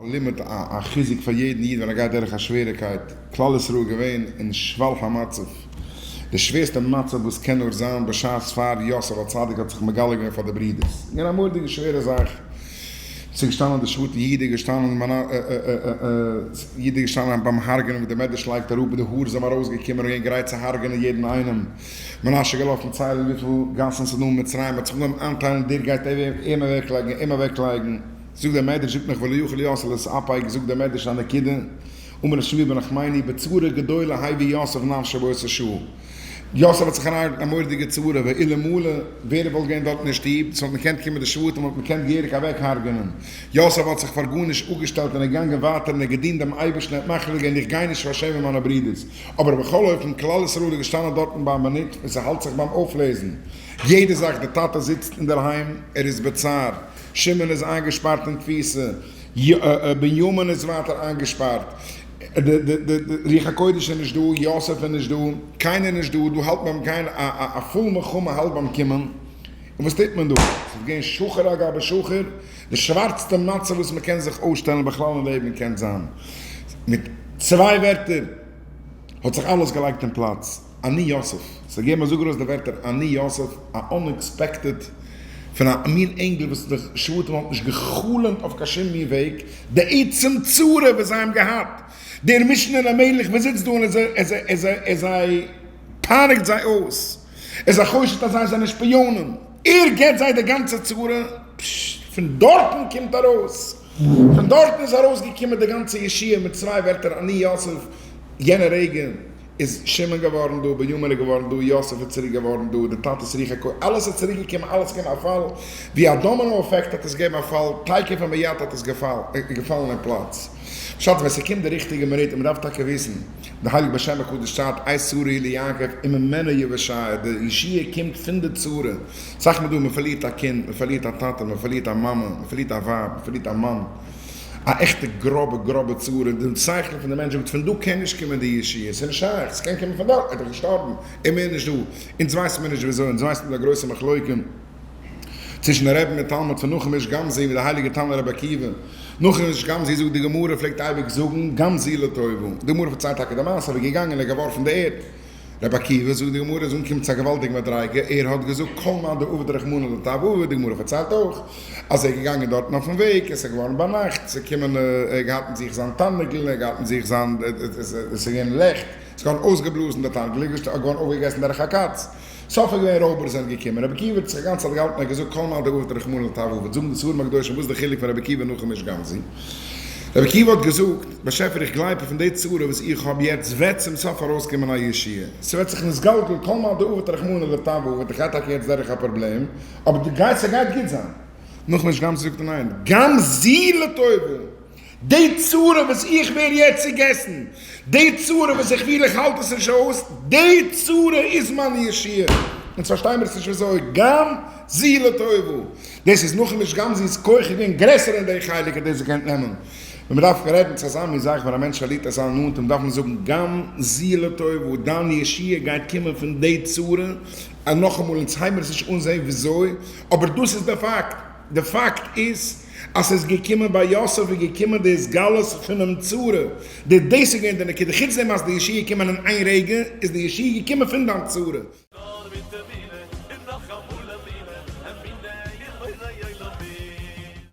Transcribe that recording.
א לימוד א חיזוק פאר יעדן איד ווען ער גייט דורך א שוועריקייט, כלל ישראל איז געווען אין שפל המצב, די שווערסטע מצב וואס קען נאר זיין בשעת פאר יוסף הצדיק האט זיך מגלה געווען פאר די ברידערס, געווען א מורא'דיגע שווערע זאך, ס'איז געשטאנען די שבט יהודה איז געשטאנען יהודה איז געשטאנען ביים הרג'נען ווי די מדרש לייגט אראפ די האר זענען ארויסגעקומען און געווען גרייט צו הרג'נען יעדן איינעם, מנשה איז געלאפן ציילן וויפיל גאסן ס'איז דא אין מצרים, האט זיך אנגעהויבן איינטיילן דער גייט אים אוועקלייגן אים אוועקלייגן. זאגט דער מדרש זאגט נאך ולא יוכל יוסף להתאפק זאגט דער מדרש א נקודה, אמר שמואל בן נחמני בצרה גדולה הביא יוסף נפשו באותה שעה, יוסף האט זיך אריינגעלייגט אין א מורא'דיגע צרה, ואלמלא ווער וואלט געווען דארט אין שטוב, ס'וואלט געקענט קומען די שבטים וואלט מען געקענט געהעריג אוועק הרג'נען, יוסף האט זיך פאר גארנישט אפגעשטעלט און איז געגאנגען ווייטער און ער האט געדינט דעם אייבערשטן ער האט מחליט געווען איך גיי נישט פארשעמען מיינע ברודערס, אבער בכל אופן כלל ישראל איז געשטאנען דארטן ביי א מינוט וואס ס'האלט זיך ביים אויפלעזן יעדע זאך, די טאטע זיצט אינדערהיים ער איז בצער, שמעון איז איינגעשפארט אין תפיסה, בנימין איז ווייטער איינגעשפארט, די רוח הקודש איז נישט דא, יוסף איז נישט דא, קיינער איז נישט דא, דא האלט ביים גיין א פול מלחמה האלט ביים קומען, און וואס טוט מען דא? ס'איז געווען שחור על גבי שחור, די שווארצטע מצב וואס מ'קען זיך אויסשטעלן בכלל אין לעבן קען זיין, מיט צוויי ווערטער האט זיך אלעס געלייגט אין פלאץ. אני יוסף, ס'האט געגעבן א זאג ארויס די ווערטער אני יוסף, א unexpected פון א מין ענגל וואס די שבטים האבן נישט גע'חלומ'ט אויף קיין שום מין וועג, די עצם צרה וואס זיי האבן געהאט, דער משנה למלך וואס זיצט דא און ער זיי פייניגט זיי אויס, ער איז א חושד אז זיי זענען שפיאנען, ער געבט זיי די גאנצע צרה, פששש, פון דארטן קומט ארויס, פון דארטן איז ארויסגעקומען די גאנצע ישועה מיט צוויי ווערטער אני יוסף, יענע רגע. איז שמעון געווארן דא, בנימין איז געווארן דא, יוסף איז צוריק געווארן דא, די טאטע'ס רוח הקודש, אלעס איז צוריק געקומען, אלעס איז געווען א פאל, ווי א domino effect האט עס געגעבן א פאל, תיכף ומיד האט עס געפאלן אין פלאץ. פשט, ווען ס'קומט די ריכטיגע מינוט, און מ'דארף טאקע וויסן, די הייליגע בעל שם הקדוש שרייבט, עת צרה היא ליעקב וממנה יוושע, די ישועה קומט פון די צרה, סאך מאל דא, מ'פארלירט א קינד, מ'פארלירט א טאטע, מ'פארלירט א מאמע, מ'פארלירט א ווייב, מ'פארלירט א מאן, א עכטע גראבע גראבע צרה, די שכל פון די מענטש זאגט פון דא קען נישט קומען די ישועה, ס'איז נישט שייך, ס'קען קומען פון דארט, ער איז דאך געשטארבן, ער מער נישט דא, אונז ווייסן מיר נישט וויאזוי, אונז ווייסן מיט א גרויסע מחלוקה צווישן די רבי מיט תלמיד פון נחום איש גם זו ווי די הייליגע תנא רבי עקיבא, נחום איש גם זו זאגט די גמרא פלעגט אייביג זאגן גם זו לטובה, די גמרא פארציילט טאקע די מעשה, ער איז געגאנגען און ער האט געווארפן די ערד. רבי עקיבא, זאגט די גמרא, איז אנגעקומען צו א געוואלדיגע מדריגה, ער האט געזאגט כל מאן דעביד רחמנא לטב עביד, די גמרא פארציילט אויך אז ער איז געגאנגען דארטן אויפן וועג, עס איז געווארן ביינאכט, עס איז געקומען, ער האט געהאט מיט זיך זיין תרנגול, ער האט געהאט מיט זיך זיין, עס איז געווען לעכט, עס איז געווארן אויסגעבלאזן, דער תרנגול איז געווארן אויפגעגעסן דורך א קאץ. סוף איז געווען רויבער זענען געקומען, רבי עקיבא האט זיך א גאנצע צייט געהאלטן, ער האט געזאגט כל מאן דעביד רחמנא לטב עביד, זאגן די ספרים הקדושים וואס איז די חילוק פון רבי עקיבא און נחום איש גם זו? רבי עקיבא האט געזאגט, באשעפער איך גלייב פון די צרה וואס איך האב יעצט וועט צום סוף ארויסקומען א ישועה, ס'וועט זיך נתגלגל כל מאן דעביד רחמנא לטב עביד, איך גיי טאקע יעצט דורך א פראבלעם, אבער די גייט ס'גייט גוט זיין. נחום איש גם זו זאגט ניין, גם זו לטובה! די צרה וואס איך ווער יעצט צוגעסן, די צרה וואס איך פיל איך האלט עס נישט אויס, די צרה איז מיין ישועה. אונז פארשטיי מיר עס נישט וויאזוי, גם זו לטובה. דאס איז נאכן נישט גם זו'ס כח איז געווען גרעסער אין די חלק האט דאס געקענט נעמען. ווען מען דארף רעדן צו אזא מין זאך ווען א מענטש פארלירט אזא נאנטען דארף מען זאגן גם זו לטובה, דיין ישועה גייט קומען פון די צרה, און נאכאמאל אונז הייבן עס נישט אן זען וויאזוי, אבער דאס איז די פאקט. די פאקט איז אז ס'איז געקומען ביי יוסף איז געקומען די התגלות פונעם צרה, די דאס איז געווען די נקודה, חוץ דעם אז די ישועה איז געקומען אין איין רגע, איז די ישועה געקומען פון דיין צרה.